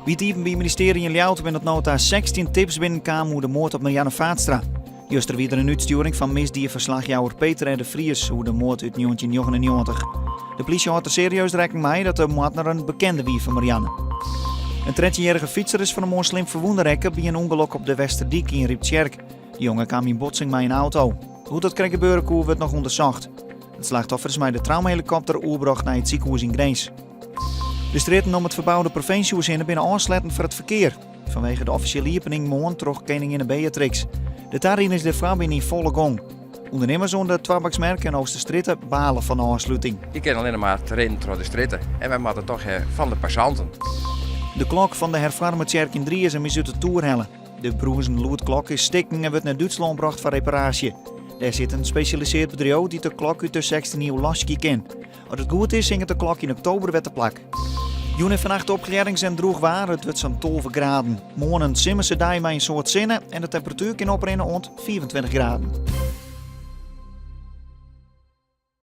By it Iepenbier Ministearje yn Ljouwert binne oant no ta 16 tips binnenkaam oer de moard op Marianne Vaatstra. Juster wie der in útstjoering fan misdieferslachjouwer Peter R. de Vries oer de moard út 1999. De plysje hâldt der serieus rekken mei dat de moardner in bekende wie fan Marianne. In 13-jierrige fytser is fan 'e moarn slim ferwûne rekke by in ûngelok op de Westerdyk yn Ryptsjerk. De jonge kaam yn botsing mei in auto. Hoe't dat krekt gebeure koe wurdt noch ûndersocht. It slachtoffer is mei de traumahelikopter oerbrocht nei it sikehûs yn Grins. De strjitten om it ferboude provinsjehûs hinne binne ôfsletten foar it ferkear. Fanwege de offisjele iepening moarn troch keninginne Beatrix. De tariedings dêrfoar binne yn folle gong. Undernimmers oan de Twabaksmerk en Oosterstrjitte bale fan de ôfsluting. Je kinne allinne mar te rinnen troch de strjitte en wy moatte toch fan de passanten. De klok fan de herfoarme tsjerke yn Driezum is út de toer helle. De brûnzen lûdklok is stikken en wurdt nei Dútslân brocht foar reparaasje. Dêr sit in spesjaliseard bedriuw dy't de klok út de sechstjinde iuw laskje kin. As it goed is, hinget de klok yn oktober wer te plak. Jûn en fannacht opklearrings en drûch waar, it wurdt sa'n 12 graden. Moarn in simmerse dei mei in soad sinne en de temperatuer kin oprinne oant 25 graden.